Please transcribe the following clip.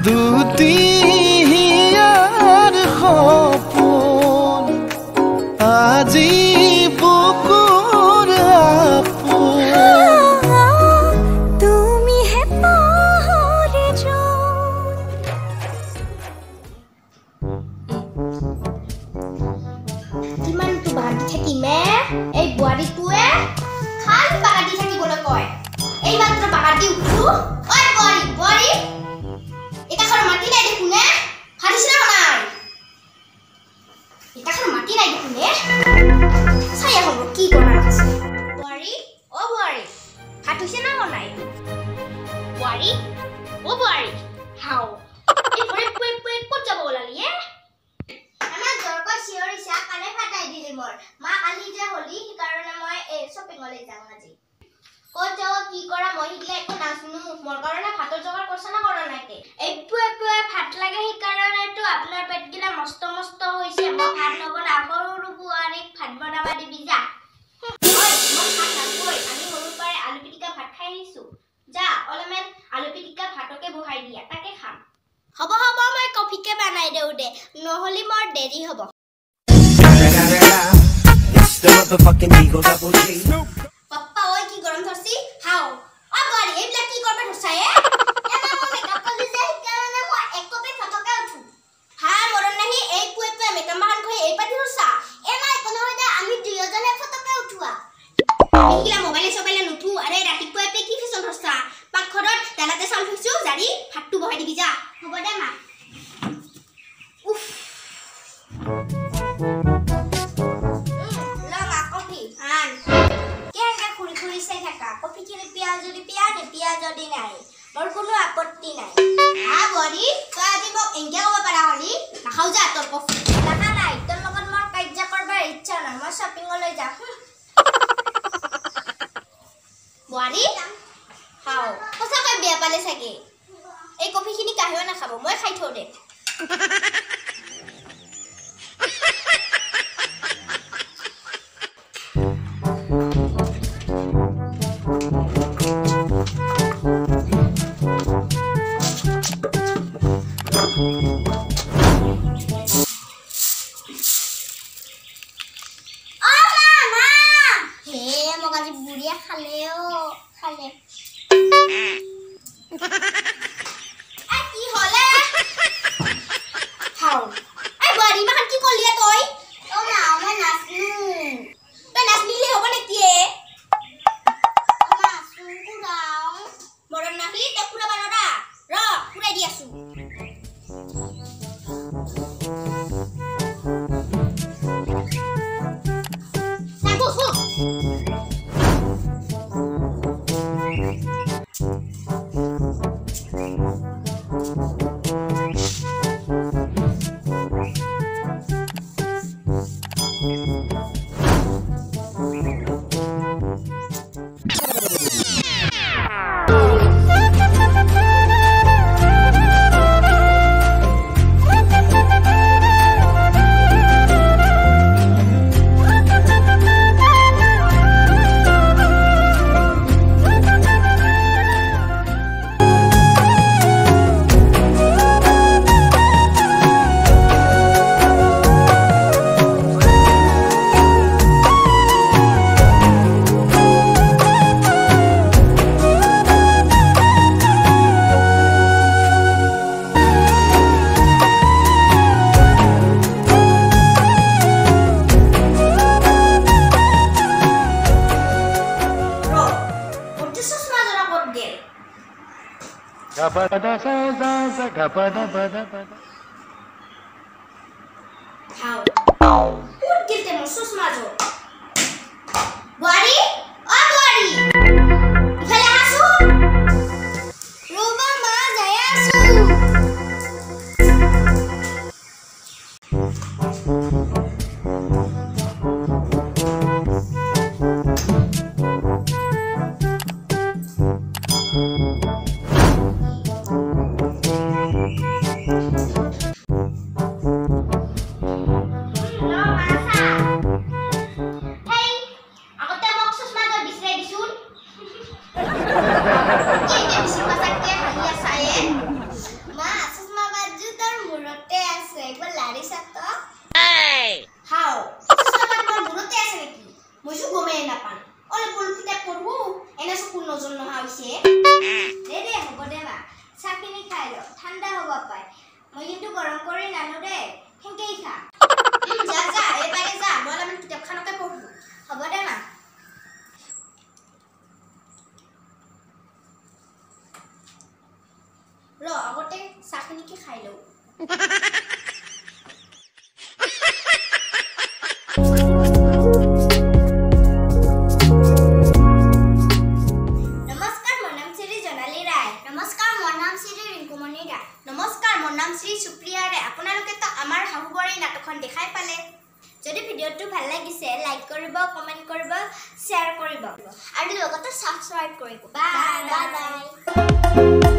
দুটি হিয়াৰ সপোন আজি বুকুৰ আপোন। তুমি হেঁপাহৰে জোন। কিমানটো বাহাদি থাকিম এ? এই বোৱাৰীটোৱে খালি বাহাদি থাকিবলৈ কয়। এই মাত্ৰ বাহাদি উঠো। ঐ বোৱাৰী, বোৱাৰী, এই কাষৰ মাটি নাই দেখোন এ? ভাত হৈছে নে নাই? এই কাষৰ মাটি নাই দেখোন এ? চাই আহোঁ ৰ, কি কৰা আছে। বোৱাৰী, অ বোৱাৰী, ভাত হৈছে নে নাই? বোৱাৰী, অ বোৱাৰী, হাও, এই ভৰি পুৱে পুৱে ক'ত যাব ওলালি এ? আমাৰ জোৰকৈ চিঞৰিছা, কাণে ফাটাই দিলি মোৰ। মা কালি যে হলি, সেইকাৰণে মই এই শ্বপিঙলৈ যাওঁ আজি। ক'ত যাৱ কি কৰা মই সেইগিলা একো নাজানো। মোৰ কাৰণে ভাতৰ যোগাৰ কৰছা না কৰা নাই তে? এই পুৱে পুৱে ভাত লাগে, সেইকাৰণেতো আপোনাৰ পেটগিলা মস্ত মস্ত হৈছে। মই ভাত নবনাওঁ, সৰু সৰু বোৱাৰীক ভাত বনাবা দিবি যা। ঐ, মই ভাত নাখাওঁ, আমি সৰুৰ পৰাই আলু পিটিকা ভাত খাই আহিছো। যা, অলপমান আলু পিটিকা ভাতকে বহাই দিয়া, তাকে খাম। হ'ব হ'ব, মই কফিকে বনাই দিওঁ দে, নহ'লে মোৰ দেৰি হ'ব। It's the motherfucking Eagle Double G. পাপ্পা ঐ, কি গৰম ধৰছি। হাও, অ বোৱাৰী, এইবিলাক কি কৰবা ধৰছা এ? এমা, মই মেকআপ কৰিলো যে, সেইকাৰণে মই এককপি ফটকে উঠো। হা মৰণ নাহি, এই পুৱে পুৱে মেকআপ মাখান কৰি এই পাতি ধৰছা। এমা একো নহয় দে, আমি দুয়োজনে ফটকে উঠোৱা। এইগিলা মোবাইলে চবাইলে নুঠো। আৰে ৰাতিপুৱাই পে কি ফেশ্বন ধৰছা? পাকঘৰত দালাতে চাউল থৈছো, জাৰি ভাতটো বহাই দিবি যা। হ'ব দে মা। উফ, ল মা কফি আন। কেনেকে ঘূৰি ঘূৰি চাই থাকা? কফিখিনি পিয়াজ যদি পিয়া, নিপিয়া যদি নাই, মোৰ কোনো আপত্তি নাই। হা বোৱাৰী, তই আজি মোক এনকে ক'ব পাৰা হলি? নাখাওঁ যা তোৰ কফি। দেখা নাই, তোৰ লগত মোৰ কাজিয়া কৰবাৰ ইচ্ছা নাই, মই শ্বপিঙলৈ যাম। বোৱাৰী, হাও, সঁচাকৈ বেয়া পালে চাগে। এই কফিখিনি কাহেও নাখাব, মই খাই থওঁ দে। অ মা, মা, হে মোক আজি বুঢ়ীয়ে খালে অ, খালে। এ কি হ'লে? হাও, এই বোৱাৰী, ইমাখান কি কৰলি এ তই? অ মা, মই নাচনো। তই নাচনিলে হ'ব নেকি এ? অ মা, চোন কুৰাও। মৰণ নাহি, তই কুৰাবা নৰা। ৰ, কুৰাই দি আছো। থাকো, শুন। ৰ, মোৰ যে চশমা জোৰা ক'ত গেল? হাও, ক'ত গেল তে মোৰ চশমা যোৰ? বোৱাৰী, অ বোৱাৰী, ইফালে আহাচোন। ৰ'বা মা, যাই আছো। ল মা, চা। হেই, আগতে মোক চশমা খাই ল, ঠাণ্ডা হ'ব পায়। মই কিন্তু গৰম কৰি নানো দেই, সেনেকেই খা। যা যা, এইবাৰে যা, মই অলপমান কিতাপখনকে পঢ়ো। হ'ব দে মা। ৰ, আগতে চাহখিনিকে খাই লওঁ। নমস্কাৰ, মোৰ নাম শ্ৰী জনালী ৰায়। নমস্কাৰ, মোৰ নাম শ্ৰী ৰিংকুমণি ৰায়। নমস্কাৰ, মোৰ নাম শ্ৰী সুপ্ৰিয়া ৰায়। আপোনালোকেতো আমাৰ শাহু বোৱাৰী নাটকখন দেখাই পালে। যদি ভিডিঅ'টো ভাল লাগিছে, লাইক কৰিব, কমেণ্ট কৰিব, শ্বেয়াৰ কৰিব আৰু লগতে ছাবস্ক্ৰাইব কৰিব। Bye bye.